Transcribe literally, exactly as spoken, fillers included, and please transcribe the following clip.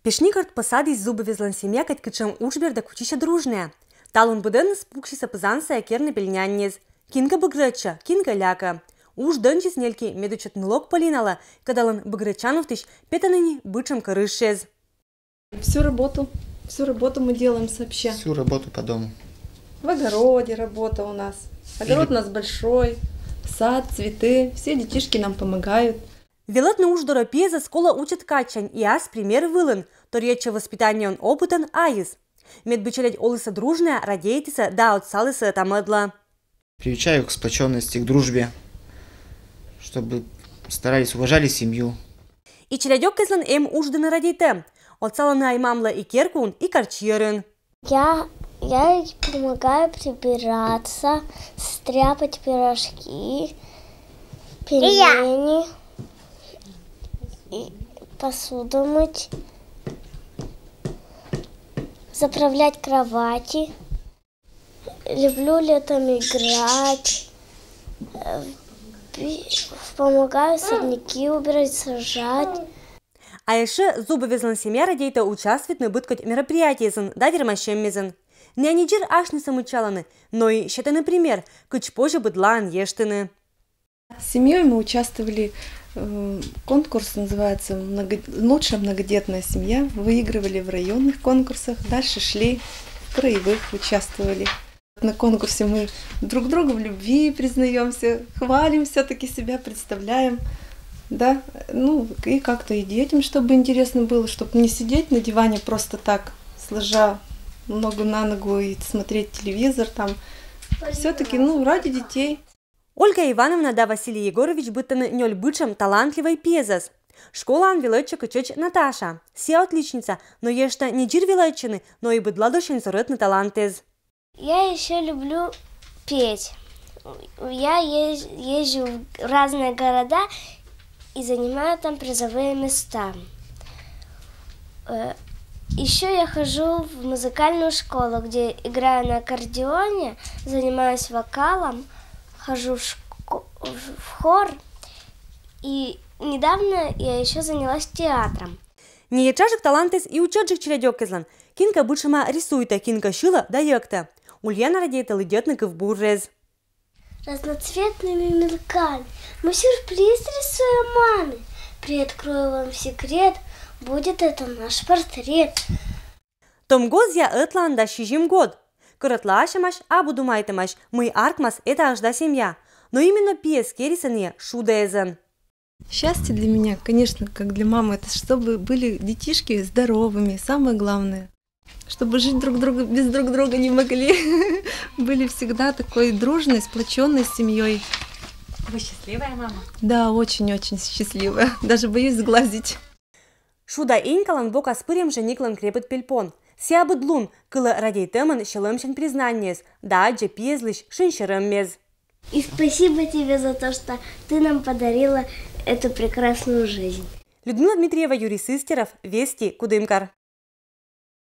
Пешникӧрт посадйыс Зубовезлӧн семья кӧть кутшӧм уджбер да кутчысьӧ дружнӧя. Талун быдӧныс пуксисӧ пызансӧ керны пельняньӧс. Кинкӧ быгрӧдчӧ, кинкӧ лякӧ. Уж дӧнсьыс нельки медучӧ нылок Полиналӧ, кодалӧн быгрӧдчанвывтысь петӧны нин бытшӧм кӧрышсьыс. Всю работу, всю работу мы делаем сообща. Всю работу по дому. В огороде работа у нас. Огород у нас большой, сад, цветы. Все детишки нам помогают. Велӧтны уж дорӧ пиезӧс колӧ утчӧд кадсянь и ас пример вылын, торйӧдчӧ воспитаниеӧн опытӧн айыс. Медбыд челядь олісӧ дружнӧя, радейтісӧ да отсалісӧ ӧта-мӧдлы. Приучаю к сплоченности, к дружбе, чтобы старались, уважали семью. И челядьӧккезлӧн эм удждыны радейтӧм. Отсалӧны ай-мамлы и керкуын, и карчйӧрын. Я, я помогаю прибираться, стряпать пирожки, пельмени, и посуду мыть, заправлять кровати. Люблю летом играть, э, би- помогаю сорняки убирать, сажать. А ещӧ Зубовезлӧн семья радейтӧ участвуйтны быдкодь мероприятиесын да вермасьӧммисын. Найӧ не дзир асьнысӧ мыччалӧны, но и сетӧны пример, кыдз позьӧ быдлаын ештыны. С семьей мы участвовали, э, конкурс называется много- «Лучшая многодетная семья». Выигрывали в районных конкурсах, дальше шли, в краевых участвовали. На конкурсе мы друг другу в любви признаемся, хвалим, все-таки себя представляем. Да, ну и как-то и детям, чтобы интересно было, чтобы не сидеть на диване просто так, сложа ногу на ногу и смотреть телевизор там. Все-таки, ну, ради детей. Ольга Ивановна да Василий Егорович быдтӧны нёль бытшӧм талантливӧй пиезӧс. Школаын велӧдчӧ кытчӧдз Наташа. Сійӧ отличница, но ештӧ не дзир велӧдчыны, но и быдлаысь зорӧтны талантэз. Я еще люблю петь. Я ез- езжу в разные города и занимаю там призовые места. Еще я хожу в музыкальную школу, где играю на аккордеоне, занимаюсь вокалом, хожу в, шко- в хор. И недавно я еще занялась театром. Не етшаджык талантэз и утчӧдджык челядьӧккезлӧн. Кинкӧ бытшӧма рисуйтӧ, кинкӧ сьылӧ да йӧктӧ. Ульяна радейтӧ лыддьӧдны кывбуррӧс. Разноцветными мелками мы сюрприз рисуем маме. Приоткрою вам секрет, будет это наш портрет. Том гозъя ӧтлаын дас сизим год. Кӧрӧтлаасьӧмаӧсь, абу думайтӧмаӧсь, мый артмас этаӧсь да семья. Но именно пиез керисӧ найӧ шудэзӧн. Счастье для меня, конечно, как для мамы, это чтобы были детишки здоровыми, самое главное. Чтобы жить друг друга без друг друга не могли. Были всегда такой дружной, сплоченной семьей. Вы счастливая мама? Да, очень-очень счастливая. Даже боюсь сглазить. Шуда Инькалӧн бокас пырем жӧ Никлӧн крепыд пельпон. Сійӧ быд лун кылӧ радейтӧмӧн сьӧлӧмсянь признаннеӧс да аддзӧ пиезлысь шынсерӧммес. И спасибо тебе за то, что ты нам подарила эту прекрасную жизнь. Людмила Дмитриева, Юрий Сыстеров, Вести, Кудымкар.